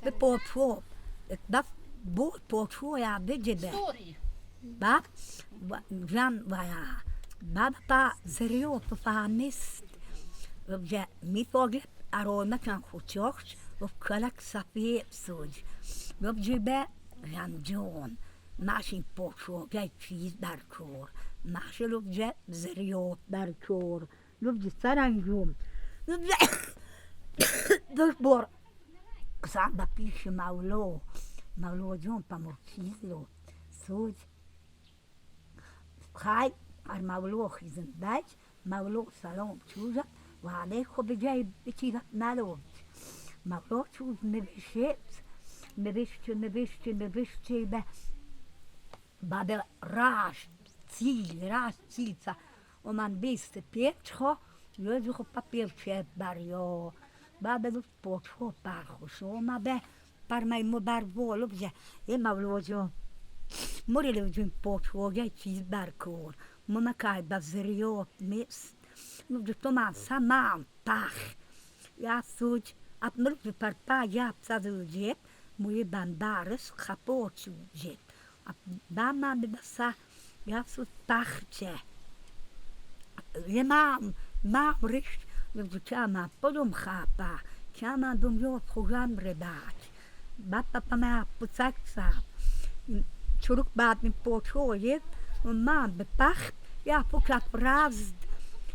بپۆپۆ بە بۆ پۆچۆیا بجبە با جان وaya baba zrio pafamist mi aroma kan chuchoch of kalak safie suj Wobje Ramjon ماشي پۆچۆ جای چیز بەرکۆر ماشي لوبجە زریۆ بەرکۆر لوبجە سەرەنجوم لوبجە دشبۆر قسان بە پیش مەولۆ مەولۆ جۆن پەمۆچیزلۆ سوج خای هەر مەولۆ خیزن بەج مەولۆ سەلۆم چوژە وعليه خو بجاي بچی مالوج مەولۆ چوز مبشت مبشت مبشت مبشت بە بابە راش cíl, raz cílca. O man biste pieczcho, jezu papiercze bario. Babe lub poczcho parcho, ma be par maj mo barbo lub je e ma vlojo. Muri lub poczcho, ge ci barkor. Mo makaj bazrio mis. Lub to ma sama pach. Ja suć, a lub par pa ja psa moje bandares chapochu je. A bama basa ja su pachcie. Je mam, mam richt, chama podum chapa, chama dum jo program rebat. Bapa pa pucaksa. Çuruk bat mi pochoje, mam bepacht, ja pukla raz,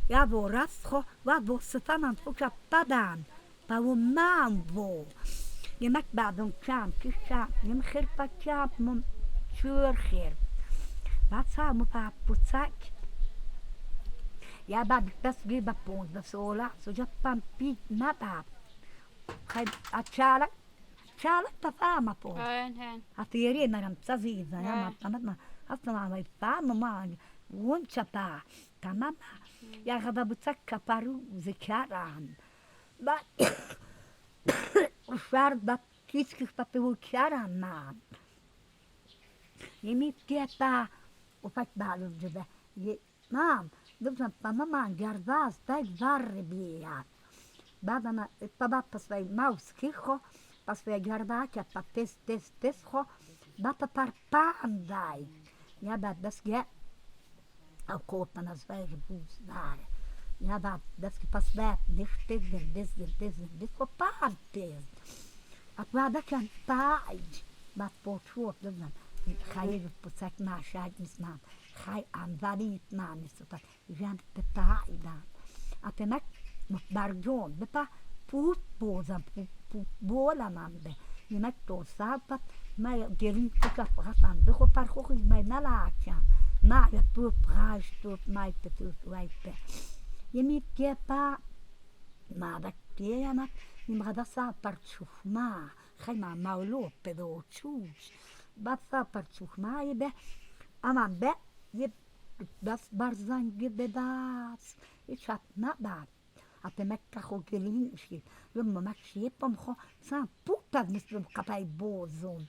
ja wo raz wa wo sefaman pukla padan, pa wo mam wo. Je mak badon cham, cham, jem khirpa cham, mum churkhir. Wat sa mu pa pucak? Ja ba bas giba pons da sola, so già pampi ma ba. Khai achala, chala pa fama po. Afiri ma ram tsaziza, ya ma ma asma ma fama ma woncha pa. Tamam. Ja gaba butsakka paru zikaran. Ba Farba kiskih papivu karaman. Yemi tietää upat baalujube. Maam, dubna pamamaan jarvaz tai varrbia. Baba ma baba pasvai maus kiho, pasvai jarvakia pa tes tes tes ho, baba par pandai. Ja ba das ge au kopana svai bus dar. Ja ba das ke pasvai dich des des des des des ho partes. Akwa kan paaj. Ba pochot dubna. خايف بوسك مع شاج مسمان خاي عم فاليت مع نسوتا جان بتاعي أتمك مبرجون بتا بوت بوزا بولا مامbe يمك تو سابت ما جرين كوكا غطان بخو بارخو ما نلاكيان ما يبو براج تو ما يبتو وايب يمي تيبا ما دك تيامك يمغدا سا بارتشوف ما خي ما ماولو بدو تشوش بasa parčuch ma jebe aman be je bas barzan gebe bas ichat na ba a te mekka ho gelinshi lumma makshi pom ho sa puta nislum kapay bozon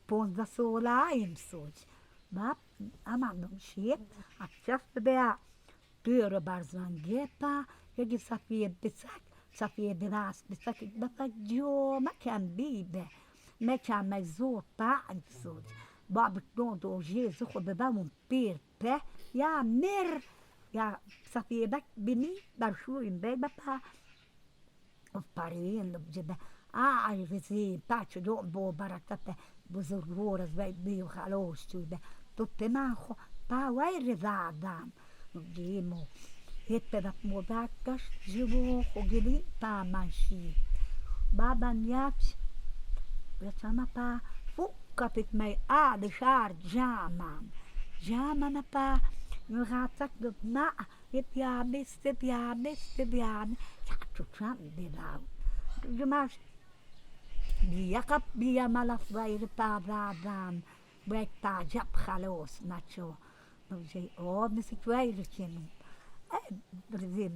ponza sola imsuj ba aman dum ship a chast be Pyörö barzan gepa yegi safiye bitsak safiye bas bitsak basa jo makan bibe ما مزور طاعن باب دو جي زخو بباون بير با يا مر يا صافي بك بمي برشو بي بابا بارين بجبه آه باتش دو بو بركته بزرگور زبي بيو خلوش تو تو ماخو با وير ذادام جيمو هيت باب مباكش جيبو خجلي با ماشي بابا نياتش sama pa fukkapik mij aarde schaar jaman. Jaman pa nu gaat dat dat na het ja mis het ja mis het ja ja to tram de nou. Je maar die jakap die malaf bij pa dan bij pa jap galos nacho. Nou zei oh mis ik weet het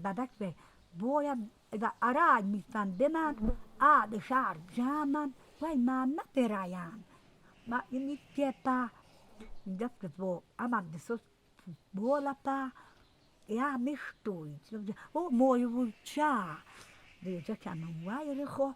badak bij boya إذا أراد مثلا بمان آد شعر جامان way ma na perayan. Ma ini pa bo aman de sos bola pa ja mishtui. O mooi cha. De ja kan wairicho.